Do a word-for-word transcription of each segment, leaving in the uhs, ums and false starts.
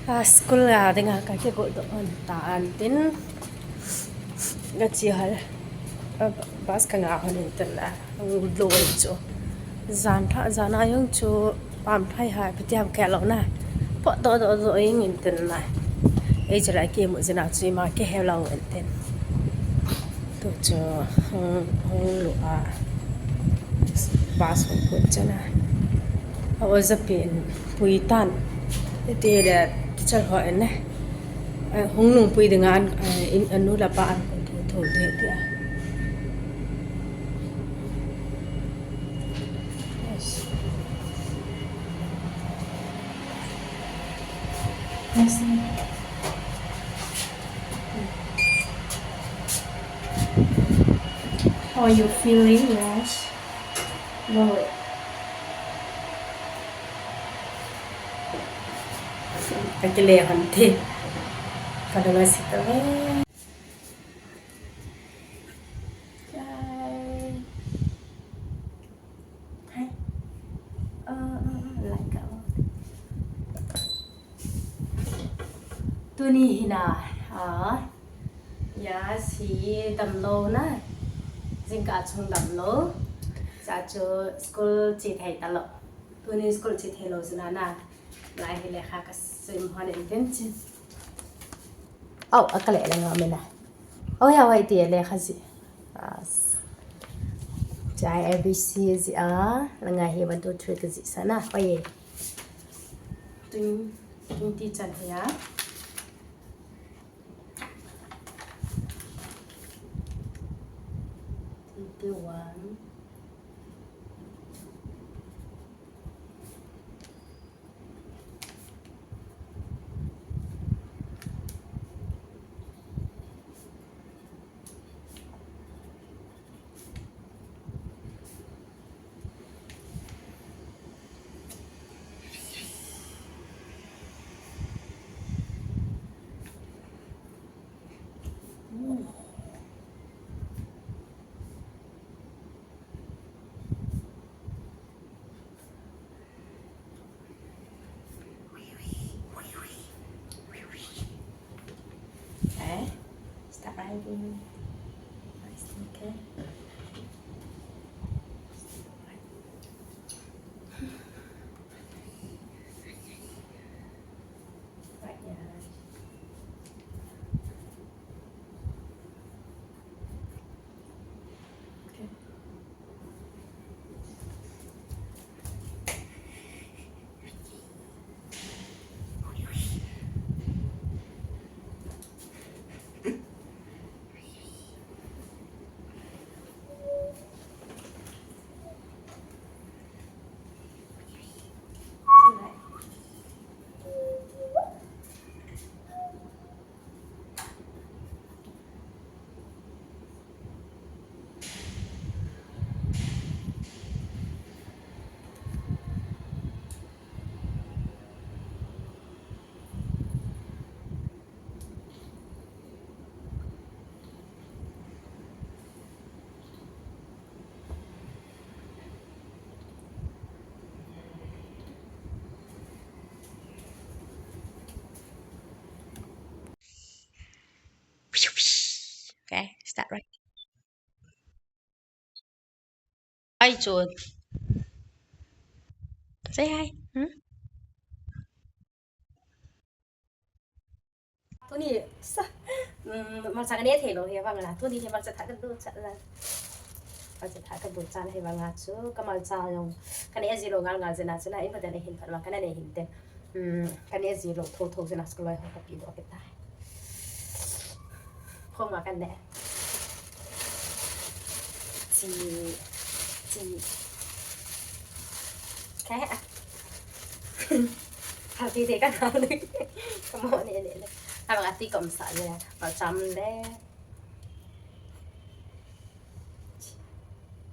Ka school a dinga ka kigodoh hon ta antin. Ka chi hal. Bus ka nga hon intin la. Ang lo chu. Jan tha, jan a jong chu pam thai ha, pitiam ka lo na. Potdoh doh doh ing intin la. Ei chu la kimu jin a chu ima kihe lo intin. Tu chu hung, hung lu a. Bus hung put chana. A oja pen pui tan. Iti le teacher ho en ne. Eh, hung nung pui dinga an, eh, in, anu le apa an pui tho tho de tia. Yes. Yes. How are you feeling, Yash? Lord. Ka kile hon te. Ka dang a si ta ve. Chai. Hai. Ah, ah, ah, lai ka. Tuni hi na, ah, Yash hi damlou na, jingkah chung damlou, cha chu school che thei talou. Tuni school che theilou jeh a na, lai hi lekha ka sim hon intin chin. Au, a ka le le ngam e na. Au, ya wai ti lekha ji. As. Chai A B C ji a, la nga hi one, two, three ka ji sa na. Oi. Twenty, twenty chan hi a. Twenty-one. Okay, start writing. Nice, okay. Right, yeah. Okay. Okay, start right. Hi, Chun. Say hi. Hmm? Tuni, sa, um, malcha ka ne thei lou hi vang la. Tuni hi malcha thah ka du chat la. Malcha thah ka du chat hi vang la chu. Ka malcha jong ka ne ji lou ngal ngal jeh a chu na. In ka te ne hin phat ma ka ne hin te. Um, ka ne ji lou tho tho jeh a school loi ho ka pi doh kit tai. Khom a ka ne. Chi, chi. Ka he a. Happy day ka nau ni. Ka mo ne ne ne. Ka ma ti kom sa ne. Ma cham le.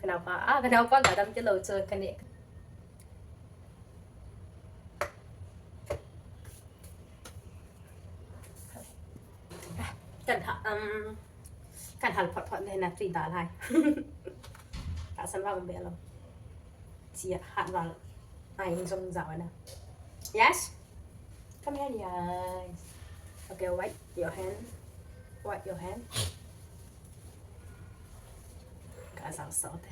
Ka nau pa, ah, ka nau pa ga dam ti lou chu ka ne. Kan ha, um, kan hal phot phot le na tui dal hai. Tahsan vang be lo. Chi hat vang. Ai jong jaw na. Yes. Come here, yes. Okay, wipe your hand. Wipe your hand. Ka sang sao te.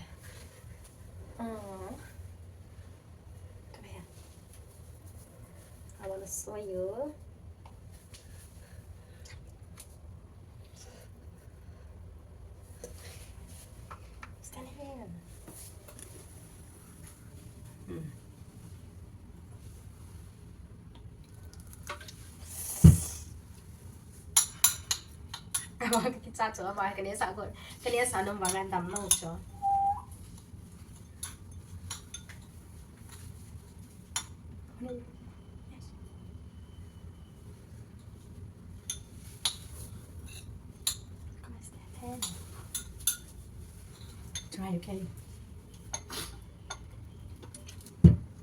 Mm. Come here. I want to show you. Stand here. Hmm. Kicha cho ba kani sa ko kani sa nom ba ngan dam lo cho. Try, okay.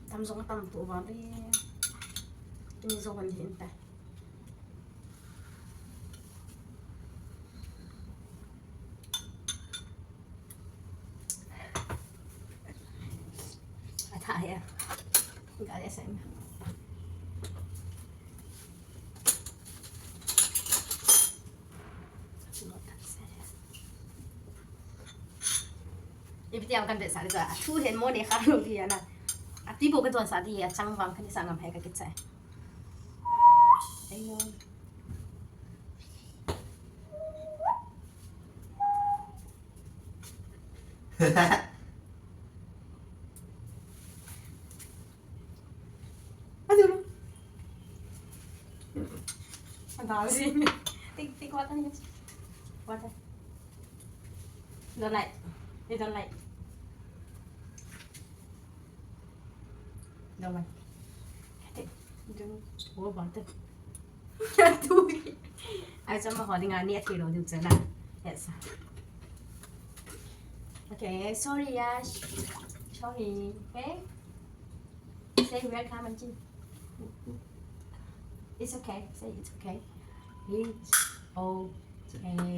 Tam jong tam tu ba be. Ni jong kan hin ta. Atha ya. Ga ya sen. Ipi ti am kan be sa le sa. Thu hen mo ne kha lo ti ya na. Ati bo ka don sa ti ya chang vang kan sa ngam hai ka kit sa. Ayo. Aduh. Embarrassing. Take, take water, yes. Water. Don't like. You don't like. Don't like. Take. Don't. What about it? Ai, chama ho dinga ni athi lo diu chana. Yes. Okay, sorry, Yash. Sorry, okay? Say welcome, Angie. It's okay. Say it's okay. It's okay.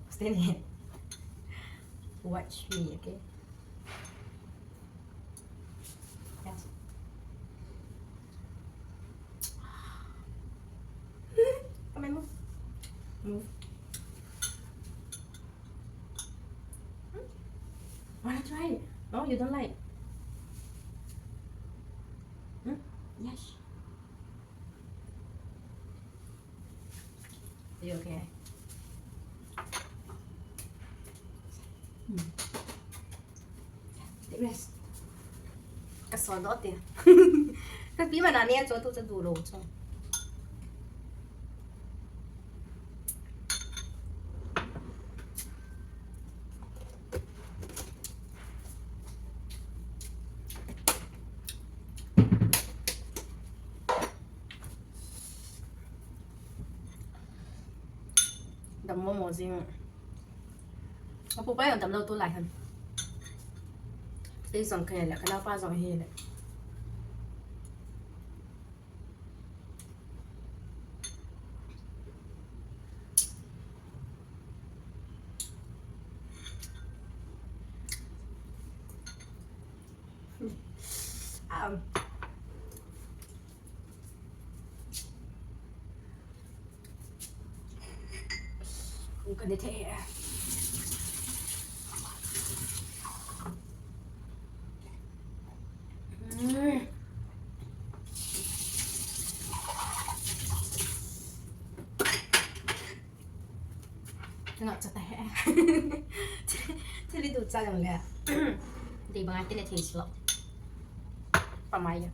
Stay there. Watch me, okay? Yes. Come and move. Move. Hmm? Wanna try? No, you don't like. Hmm? Yes. Are you okay? Hmm. Take rest. Ka so do te. Ka pi mana ne cho tu cha du lo cho. Dam mo mo jing. Apu pa jong dam lou tu lai han. Kei jong kei le, ka naopa jong hi le. Um. Kung ka ni thei e. Mm. Nga cha ta he. Thili du cha jong le. Dei banga tile thei silo. Pa mai ya.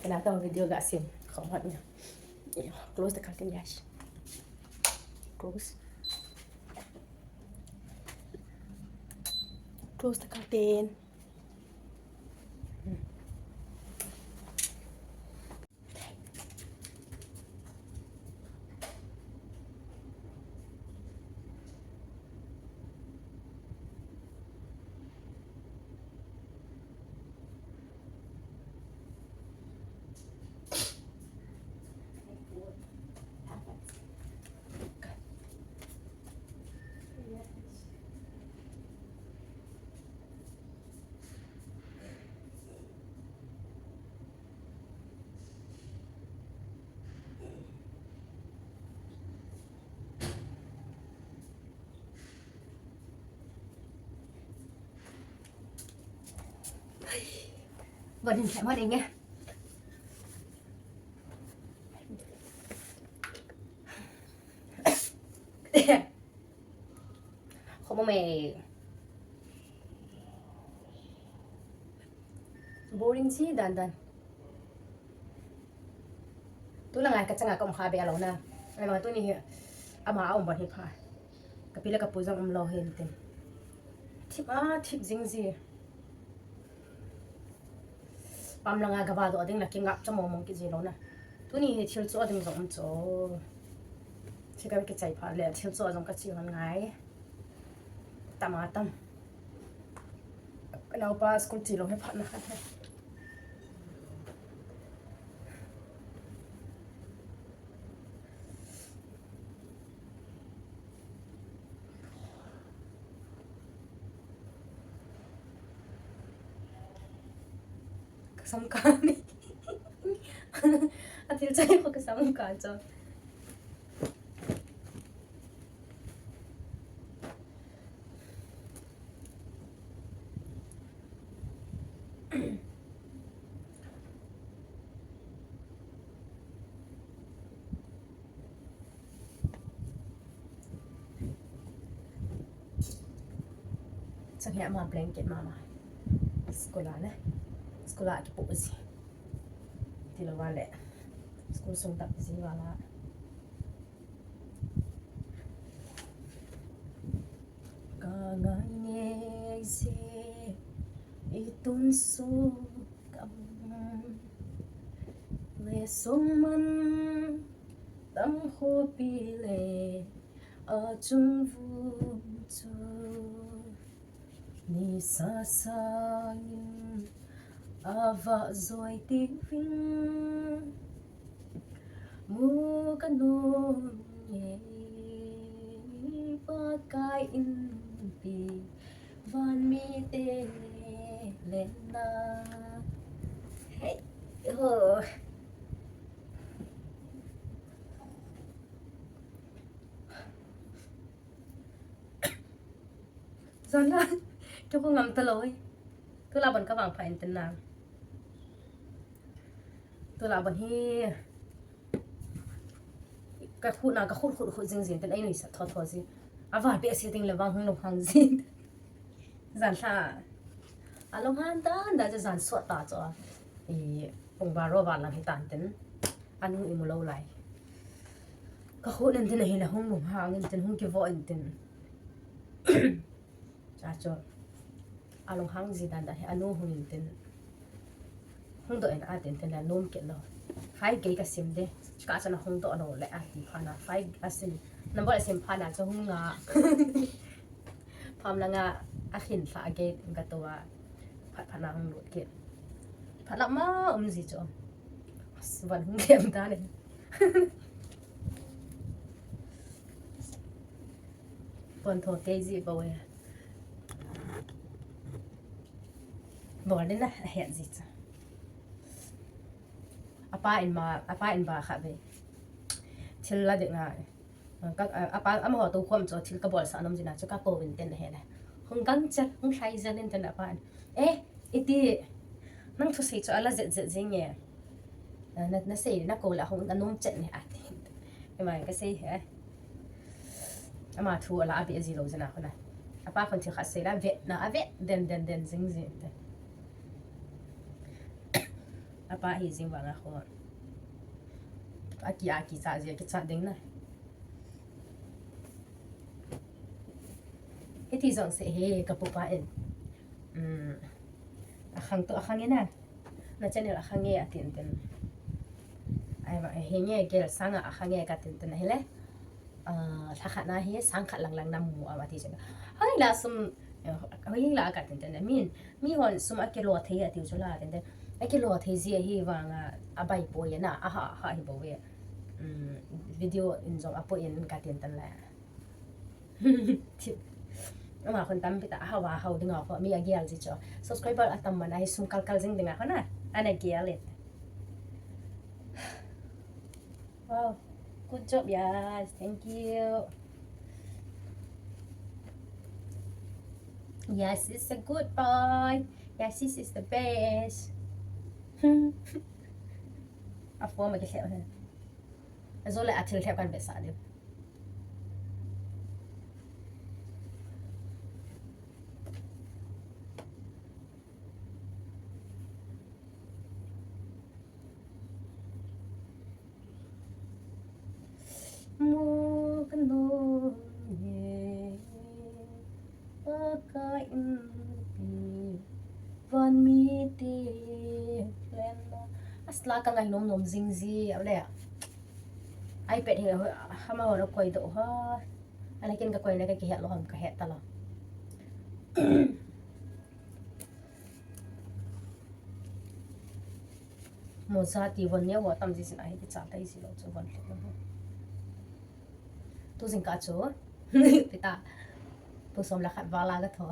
Kana ta video ga sim. Khom hot nya. Close the curtain, guys. Close. Close the curtain. Boring, boring eh. Khom me. Boring si dan dan. Tulanga ka changa ka um kha be a lo na. Ai ma tuni hi ama a um ban hi pha. Ka pi le ka pu jong um lo hin tin. Thip a thip jing ji. Pam langa ka va do ding na ki ngap cha mong mong ki ji lo na. Tuni hi thil chu ding jong um cho. Chi ka ki chai pha le thil chu jong ka chi hon ngai. Tam a tam. Ka naupa school chi lo he phat na khat he. Ka sam ka ni. A thil chai ko ka sam ka cho. Chang hi ama blanket mama. School a le. School a kipu ji. Ti lo va le. School sung tap ji va la. Ka ngai ngei se i tun su kam le sung man tam khopi le a chung vun chu. Ni sa sangin a va zoi ti vin mu ka nun nge Pakai in pi van mi te le na. Hey ho. Zan la, keu ko ngam ta lo e. Tula ban ka vang pha in tin na. Tula ban hi ka khut na, ka khut khut khut jing jing tin ai nui sa tho tho ji. A va pe si ting le vang hung lo hang ji. Zan la. A lo han dan da zan suat ta cho. I pung ba ro va lang hi tan tin. Anu i mu lo lai. Ka khut nen tin a hi na hung lo hang in tin hung ki vo in tin. Cha cho. A lunghang ji dan dan hi anu hung in tin. Hung doh in a tin tin la nom kit lo. Fai gei ka sim de. Ka cha na hung doh lo le a ti pha na. Fai a sim. Number a sim pha na cho hung nga. Pham langa a khin thla a gei ka to a. Phat phat na hung lut kit. Phat lap ma um ji cho. Van hung lem dan in. Pon tho te ji bo e. Bol le na, a het ji cha. Apa in ma, apa in ba kha ve. Thil la de nga. Ka, apa, ama ho to khom cho thil ka bol sa nom ji na cho ka ko vin ten he le. Hung gang chal, hung khai jal in ten apa in. Eh, iti, nang thu sei cho ala zet zet jing e. Na, na sei na ko la hung na nom chet ne a ti. Ema ka sei he. Ama thu ala a be ji lo jana khona. Apa khon thi kha sei la vet na a vet den den den jing jing te. Apa hi jing vang a kho. Aki aki cha ji ki cha ding na. Hiti jong se he ka pupa in. Um, a khang to a khang e na. Na channel a khang e a tin tin. Ai ma he nge gel sanga a khang e ka tin tin hile. Ah, lha khat na hi sang khat lang lang na mu a ti channel. Hai la sum, hai la ka tin tin min. Mi hon sum a kilo thei a ti chu la tin tin. A kilo thei ji a hi vang a, a bai po ya na a ha ha hi bo ve. Um, video in jong a po in ka tin tin la. Ama khon tampi ta, hao a hao ding a kho, mi a gel ji cho. Subscriber a tam man a hi sum kal kal jing ding a kho na. Ana gel e. Wow. Good job, yes. Thank you. Yes, it's a good boy. Cassis is the best. A form a kihlep he. Ajole a thil lhep kan vetsah diu. Mu kan nom e, Pakai in pi, van mite len na. Asla ka ngai nom nom jing ji, a le. iPad hi, hama ho na koi doh ha. Ana ken ka koi na ka kihet lou ham ka het ta lou. Moja ti von neo a tam ji sin a hi ti cha tai ji lou chu von lhep lou. Tu jing ka chu. Ti ta. Pung som le khat val a ka tho.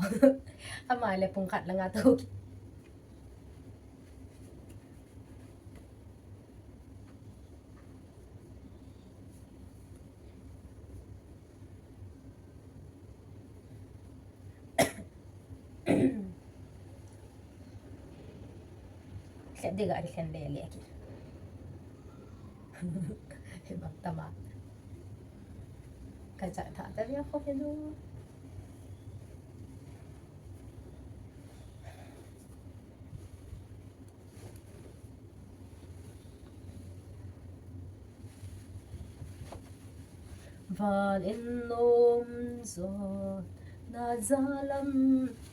Ama le pung khat lang a tho. Lhep ding a ri lhen le le ki. Hi bang tama. Ka cha tha ta via kho he du. Van in nom jo na ja lam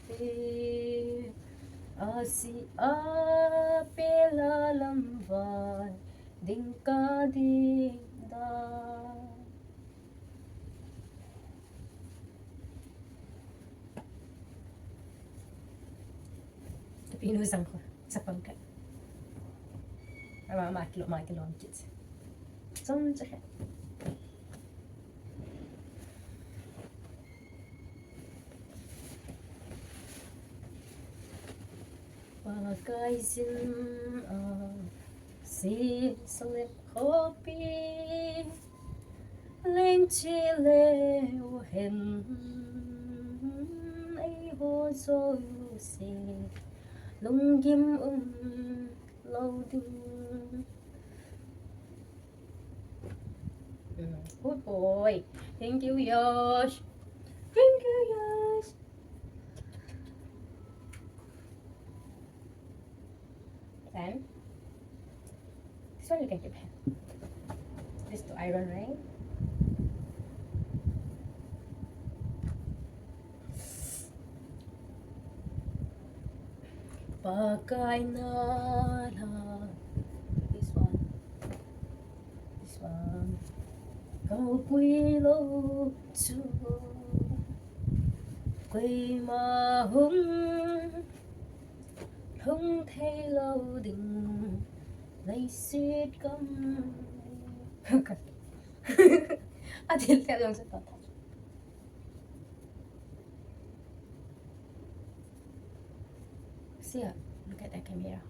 te, a si a pe la lam vai ding ka ding da. Tapi nu sang ko, sa pang ka. Ama, ama kilo, ama kilo ang kit. Som sa ka. Pakai sin a, si salep khopi. Leng chi leu hen, eiho jouse lunggim um lou ding. Mm, good boy. Thank you, Yash. Thank you, Yash. Then, this one you can keep here. This to iron, right? Pakai na la. This one. This one. Kau pui lou chu. Koima hung lhung thei lou ding, leiset gam. A thil thei jong sa ta. Sia, look at that camera.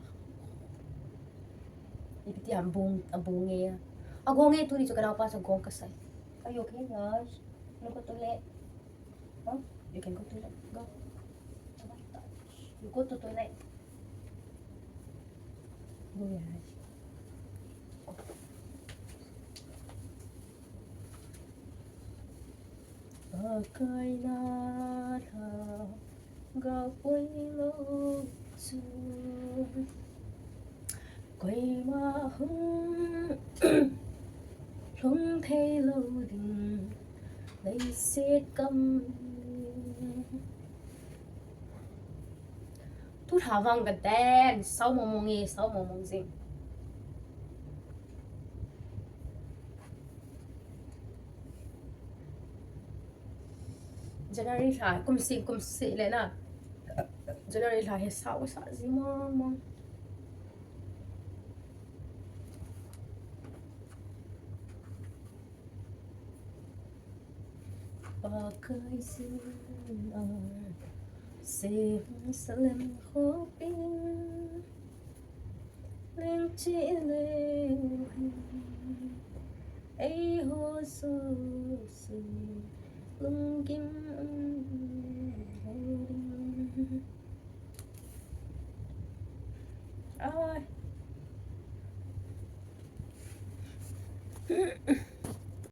Ipi ti a bung, a bung nge. A gong nge tuni chu ka naopa chu gong ka sai. Are you okay, guys? Look at the leg. Huh? You can go to the, go. You go to toilet. Go, yeah. Pakai na la. Ga pui lou chu. Koima hung lhung thei lou ding. Leiset gam. Tu tha vang ka den, sao mong mong e, sao mong mong jing. January lha, kum seh, kum seh le na. January lha hi sao, sao ji mong mong. Pakai sin a, sem salem khopin. Leng chi leu hen, eiho jouse lunggim um lou ding. Oi.